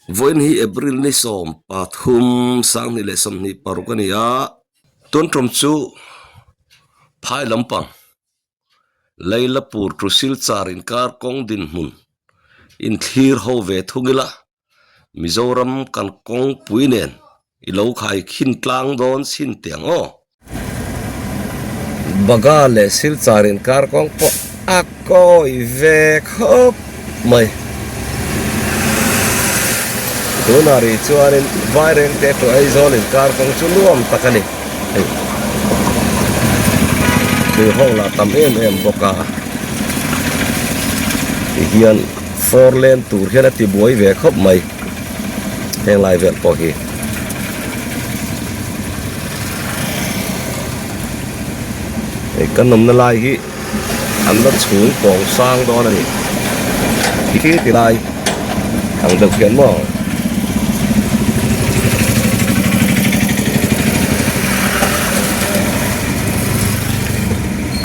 Vawiin hi April ni 13 2026 a ni a, tun tum chu phai lampang Leilapur to Silchar inkar kawng dinhmun inthlir ho ve thung ila. Mizoram kan kawngpui nen i lo khai khin tlang dawn chhin teh ang aw. Baga leh Silchar inkar kawng pawh a kawi ve khawp mai. Tunah rih chuanin Vairengte to Aizawl inkar kawng chu nuam tak a ni. Hei tui ho lah tam em em bawk a tihian four lane tur hian a ti buai ve khawp mai heng lai vel pawh hi. Hei kan awmna lai hi an la chhung kawng sang dawn a ni khi ti lai ang deuh hian maw.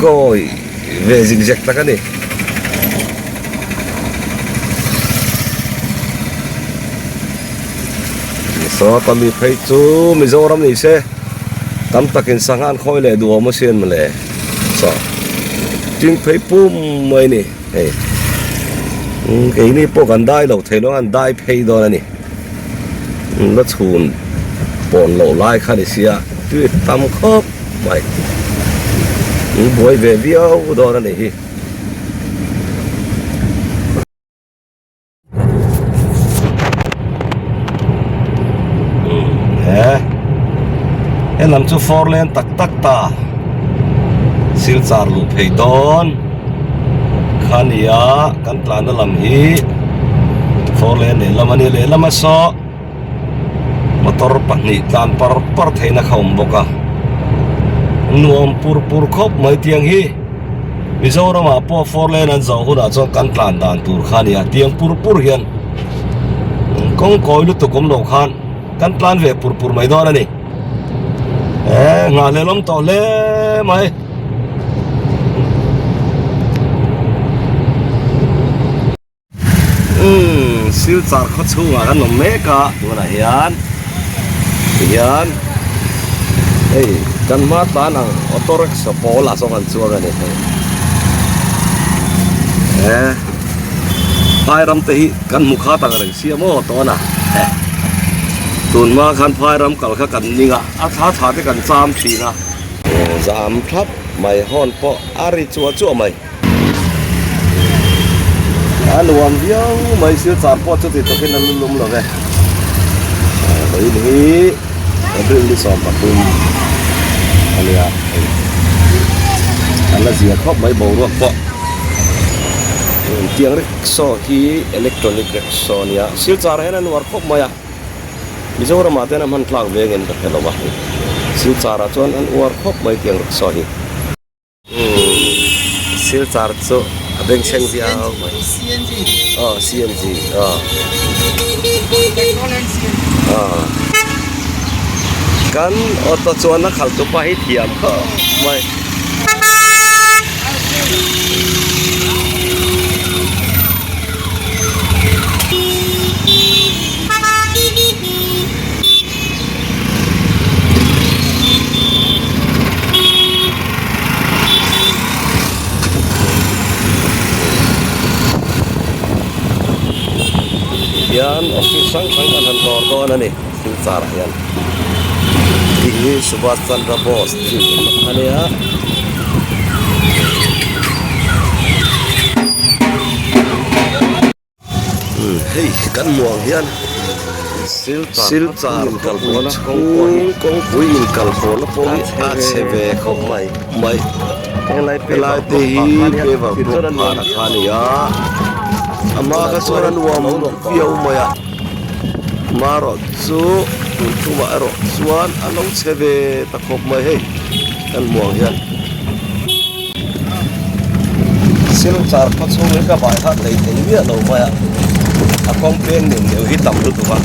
Kawi ve zik zek tak a ni. Sawta mi phei chu Mizoram ni se tam takin sangha an khawi leh duh awm asin mawle saw ting phei pum mai a ni hei keini pawh kan dai lo thei lo an dai phei dawn a ni la chhun pawn loh lai kha ni sia tui tam khawp mai buai ve viau dawn a ni hi. He lam chu four lane tak tak ta silchar luh phei dawn kha nia kan tlanna lam hi four lane lehlam a ni lehlam a saw motor pahnih tlan par par theihna kha awm bawk a nuam pur pur khawp mai tiang hi. Mizoramah pawh four lane an zawh hunah chuan kan tlan dan tur kha a ni a, tiang pur pur hian kawng kawi lutuk awm lo khan kan tlan ve pur pur mai dawn a ni. Eee nghahhlelh awm tawh hle mai. Umm Silchar khaw chhungah kan awm mek a tunah hian tihian hei kan hma tlan ang auto rickshaw pawl ah sawn kan chuang a ni hei he phai ram te hi kan hmu khat ang reng sia maw tawn a tun hma khan phai ram kal kha kan ning a a thla thla te kan cham thin a zam thlap mai hawn pawh a ri chuah chuah mai. A nuam viau mai silchar pawh chuti takin a lulum lo ve vawiin hi April ni 13 a nia hei a la zia khawp mai boruak pawh tiang rickshaw hi electronic rickshaw a nia silchar ah hian a nuar khawp mai a Mizoram ah te hian a hman tlak ve angin ka hre lo a silchar ah chuan an uar khawp mai tiang rickshaw hi. Silchar chu a bengchheng viau mai aw CNG aw aw kan auto chuan a khalh tupa hi thiam khawp mai. Hian office hrang hrang kan han dawr dawn a ni thil char ah hian tih hi Subhas Chandra Bose tih a nia. Hei kan hmuh ang hian silchar kalpui chhung kawngpui in kalpawhna pawh hi a chhe ve khawp mai mai helai te hi paver block phahna kha a ni a a hma kha chuan a nuam viau mai a marawh chu tun tumah erawh chuan a lo chhe ve ta khawp mai hei kan hmuh ang hian. Silchar khaw chhung hi ka vai kha hlei thei miah lo mai a, a kawng peng nen deuh hi tam lutuk a.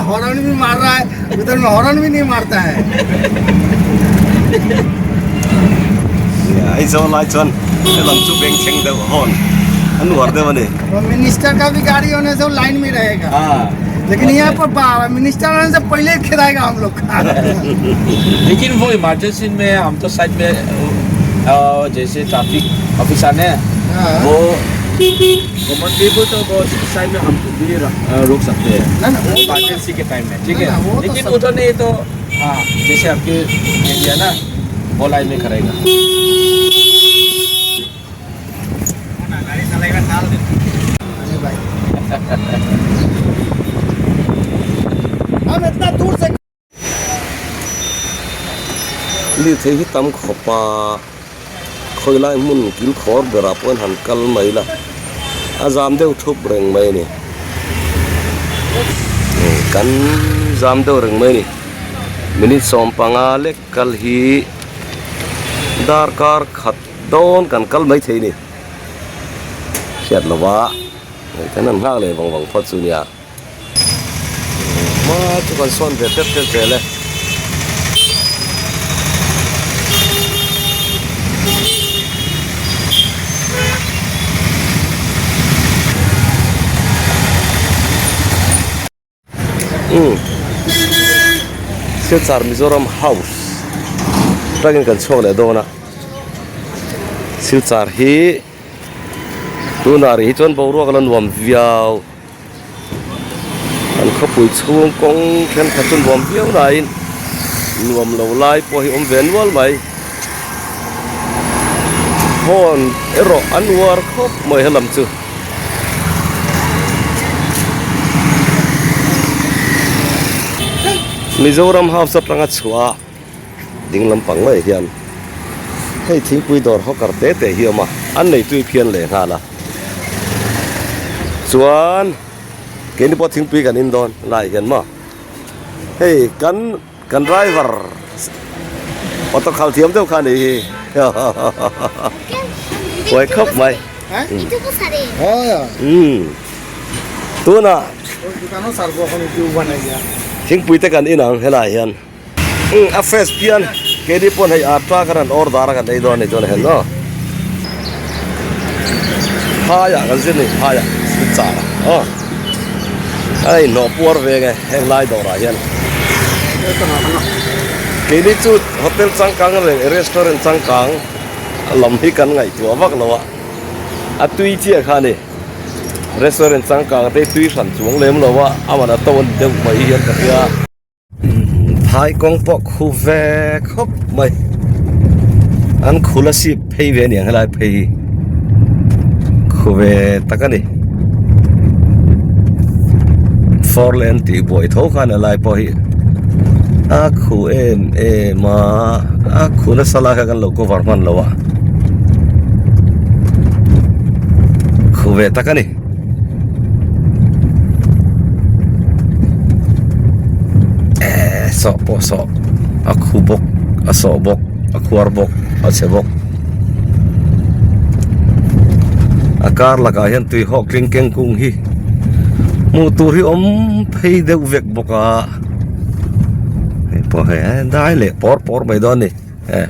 Horn bhi maar raha hai udhar mein horn bhi nahi maarta hai. Aizawl lai chuan helam chu bengchheng deuh hawn. An uar deuh a ni. Minister का भी गाड़ी होने से लाइन में रहेगा लेकिन यहाँ पर मिनिस्टर आने से पहले खेदाएगा हम लोग का लेकिन वो इमरजेंसी में हम तो साइड में जैसे ट्रैफिक ऑफिसर ने हाँ। वो कॉमन पीपल तो वो साइड में हम भी रोक सकते हैं ना ना वो तो- इमरजेंसी के टाइम में ठीक ना, ना, है वो तो लेकिन सब- उधर नहीं तो हाँ जैसे आपके एरिया ना वो लाइन में करेगा अरे भाई हम इतना दूर से Lirthei hi tam khawp a khawi lai hmun kil khawr berah pawh hian han kal mai la a zam deuh thup reng mai a ni kan zam deuh reng mai a ni minute 15 lek kal hi darkar khat dawn kan kal mai thei a ni hriat lova kan han nghak leh vang vang phawt chu nia. Hma chu kan sawn ve tep tep zel e. Umm Silchar Mizoram House atangin kan chhuak leh dawn a Silchar hi tunah rih hi chuan boruak a la nuam viau. An khawpui chhung kawng thenkhat chu nuam viau nain nuam lo lai pawh hi awm ve nual mai. Horn erawh an uar khawp mai helam chu. Mizoram House atanga chhuah ding lampang mai hian hei thingpui dawr hawker te te hi a awm a, an neitui phian leh nghal a. Chuan keini pawh thingpui kan in dawn lai hian maw hei kan kan driver auto khal thiam deuh kha a nih hi huai khawp mai umm tunah thingpui te kan in ang helai hian umm a fresh phian keini pawn hei atta kan han order a kan ei dawn a ni chuan hen aw phaiah kan zir ni phaiah thil chah aw a inhnawh puar ve nge heng lai dawrah hian keini chu hotel changkang leh restaurant changkang lam hi kan ngaihtuah vak lo a a tui chiah kha a ni restaurant changkang te tui hran chuang lem lo a a man a to a ni deuh mai hian ka hria. Phai kawng pawh khu ve khawp mai an khu la sip phei ve aniang helai phei hi khu ve tak a ni four lane tih buai tho khan helai pawh hi a khu em em a a khu nasa lai kha kan lo cover hman lo a khu ve tak a ni. Ehh sawh pawh sawh a khu bawk a sawh bawk a khuar bawk a chhe bawk a kar lakah hian tui hawk tling keng kung hi hmuh tur hi awm phei deuh vek bawk a hei pawh hei dai leh pawr pawr mai dawn a ni eh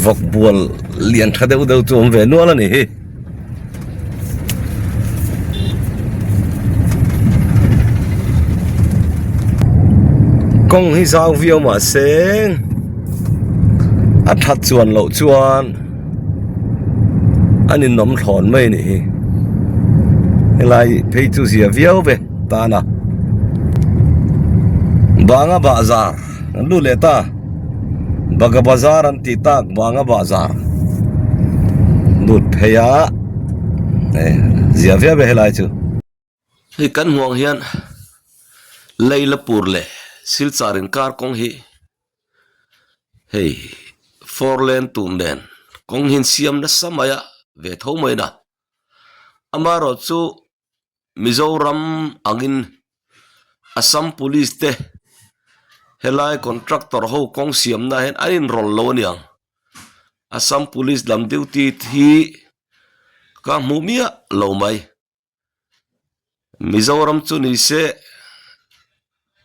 vawk bual lian tha deuh deuh chu awm ve nual a ni hi. Kawng hi zau viau mahse a that chuan loh chuan a ninawm thlawn mai a nih hi helai phei chu zia viau ve tan a banga bahzar an lut leh ta. Baga bazar an tih tak banga bazar lut phei a eh zia viau ve helai chu. Hei kan hmuh ang hian Leilapur leh Silchar inkar kawng hi hei four lane tur nen kawng hi an siam nasa mai a ve tho mai na amaherawh chu. Mizoram angin Assam Police te helai contractor ho kawng siamna hian an inrawlh lo aniang Assam Police lam duty hi ka hmu miah lo mai Mizoram chu ni se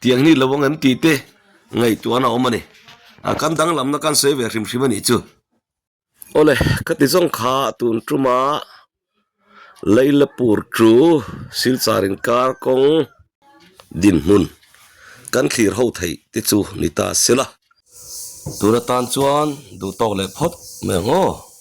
tiang hi lo ang em tih te ngaihtuahna a awm a ni a kan danglamna kan sawi ve hrim hrim a nih chu. Awle ka ti zawng kha tun tuma. Lailapur chu Silchar inkar kawng dinhmun kan thlir ho theih te chu ni ta se la. Tun atan chuan duhtawk leh phawt mai ang aw.